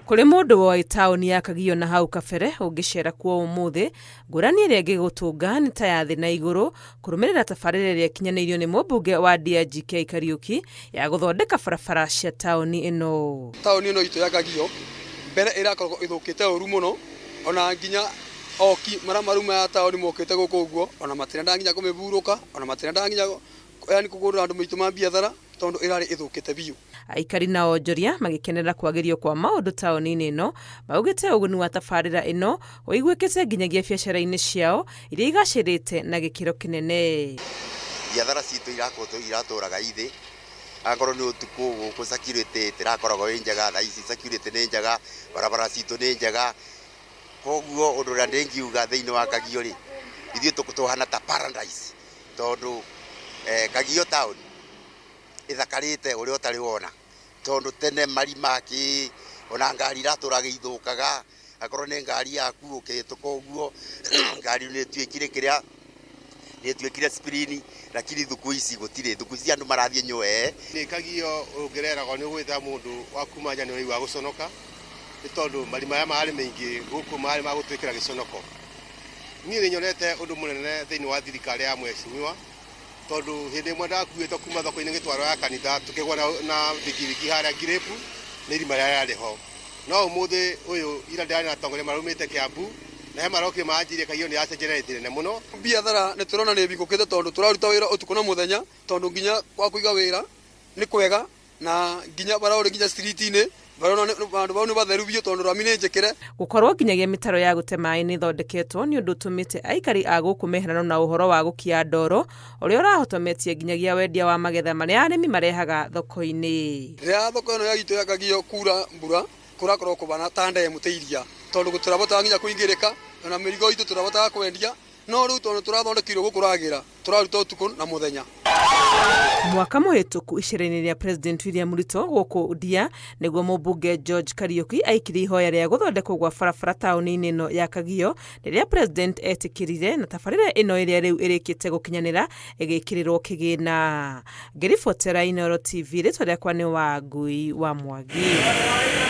Kũrĩ mũndũ woĩ taũni ya Kagio na hau kabere ũngĩcera kuo ũmũthĩ, ngũrani ĩrĩa ĩngĩgũtũnga nĩ ta ya thĩ na igũrũ kũrũmĩrĩra tabarĩra ĩrĩa ĩkinyanĩirio nĩ mũmbunge wa Ndia GK Kariuki ya gũthondeka barabara cia taũni ĩno. Taũni ĩno itũ ya Kagio mbere ĩrakoragwo ĩthũkĩte ũru mũno, ona nginya oki marĩa marauma ya taũni mokĩte gũkũ ũguo, ona matirendaga nginya kũmĩburũka, ona matirendaga nginya yani kũgũrĩra andũ maitũ ma biathara tondũ ĩrarĩ ĩthũkĩte biũ. Aikari na onjoria magĩkenera kwagĩrio kwa maũndũ taũni-inĩ ĩno, maugĩte ũguni wa tabarĩra ĩno ũiguĩkĩte nginyagia biacara-inĩ ciao iria igacĩrĩte na gĩkĩro kĩnene. Biathara citũ irakorwo iratũraga ithĩ, akorwo nĩ ũtukũ gũkũ security ĩtirakoragwo ĩ njega, thaa ici security nĩ njega, barabara citũ nĩ njega, koguo ũndũ ũrĩa ndĩngiuga thĩinĩ wa Kagio rĩ, ithuĩ tũhana ta paradise tondũ Kagio town ĩthakarĩte ũrĩa ũtarĩ wona, tondũ tene marima kĩ, ona ngari iratũraga ithũkaga, akorwo nĩ ngari yaku ũkĩhĩtũka ũguo, ngari nĩ ĩtuĩkire kĩrĩa, nĩ ĩtuĩkire sprini, lakini thukũ ici gũtirĩ, thukũ ici andũ marathiĩ nywee. Nĩ Kagio ũngĩreragwo nĩ ũgwĩta mũndũ wa kuma nja nĩ ũraigua gũconoka, nĩ tondũ marima maya marĩ maingĩ gũkũ marĩ ma gũtwĩkĩra gĩconoko. Niĩ nĩ nyonete ũndũ mũnene thĩinĩ wa thirikari ya mheshimiwa, tondũ hĩndĩ ĩmwe ndakuĩtwo kuma thoko-inĩ ngĩtwarwo ya kanitha tũkĩgwa na bikibiki harĩa Ngirĩpu nĩ irima rĩrĩa rĩarĩ ho. No ũmũthĩ ũyũ ira ndĩrarĩ na atongoria maraumĩte Kiambu na he marokire manjirie Kagio nĩ yacenjeretie nene mũno. Biathara nĩ tũrona nĩ ĩbingũkĩte tondũ tũraruta wĩra ũtukũ na mũthenya, tondũ nginya kwa kũiga wĩra nĩ kwega, na nginya barĩa ũrĩ nginya street-inĩ vandũ vau nĩ vatheru biũ tondũ rami nĩ njĩkĩre. Gũkorwo nginyagia mĩtaro ya gũte maĩ nĩ ĩthondeketwo nĩ ũndũ ũtũmĩte aikari a gũkũ meherano na ũhoro wa gũkia ndoro ũrĩa ũrahotometie nginyagia wendia wa magetha marĩa arĩmi marehaga thoko-inĩ. Rĩrĩa thoko ĩno ya itũ ya Kagio kura mbura kũrakorwo kũbana ta ndemu ta iria, tondũ tũrabotaga nginya kũingĩrĩka ona mĩrigo itũ tũrabotaga kwendia, no rĩu tondũ tũrathondekirwo gũkũ ragĩra tũraruta ũtukũ na mũthenya. Mwaka mũhĩtũku icera-inĩ rĩa President William Ruto gũkũ Ndia nĩguo mũmbunge George Kariuki aikirie ihoya rĩa gũthondekwo gwa barabara taũni-inĩ ĩno ya Kagio rĩrĩa President etĩkĩrire na tabarĩra ĩno ĩrĩa rĩu ĩrĩkĩte gũkinyanĩra ĩgĩkĩrĩrwo kĩgĩna. Ngĩribotera Inooro TV, rĩtwa rĩakwa nĩ Wangui wa Mwangi.